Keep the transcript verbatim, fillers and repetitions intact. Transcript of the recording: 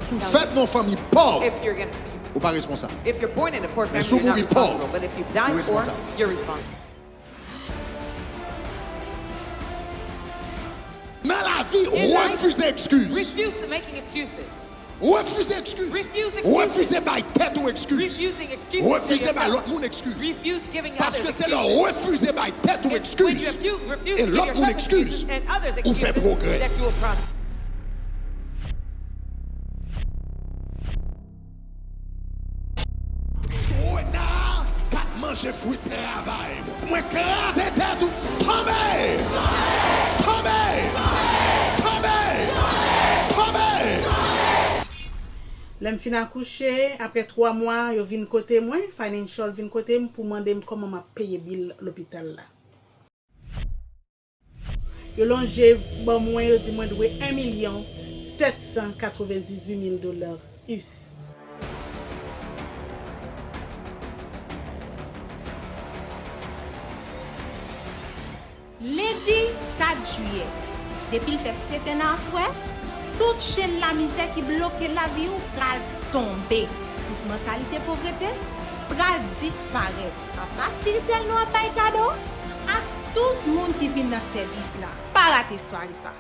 Si w fèt nan yon fanmi pòv, ou pa responsab. Men si w mouri pòv, ou responsab. Nan lavi, refize ekskiz. Refize ekskiz. Refize bay tèt ou ekskiz. Refize bay lòt moun ekskiz. Paske se lè w refize bay tèt ou ekskiz e lòt moun ekskiz, ou fè pwogrè. Twona k ap manje fwi travay mwen. Mwen kraze tèt ou. Tonbe! Tonbe! Tonbe! Tonbe! Lè m fin akouche, apre twa mwa, yo vin kote mwen, Financial vin kote m pou mande m kòman m ap peye bil lopital la. Yo lonje ban mwen, yo di mwen dwe en milyon sèt san katrevendizuit mil dola us. Lendi kat jiyè, depi l fè sèt è nan aswè, tout chenn lamizè ki bloke lavi w pral tonbe. Tout mantalite povrete pral disparèt. Papa espirityèl nou ap bay kado ak tout moun ki vin nan sèvis la. Pa rate sware sa!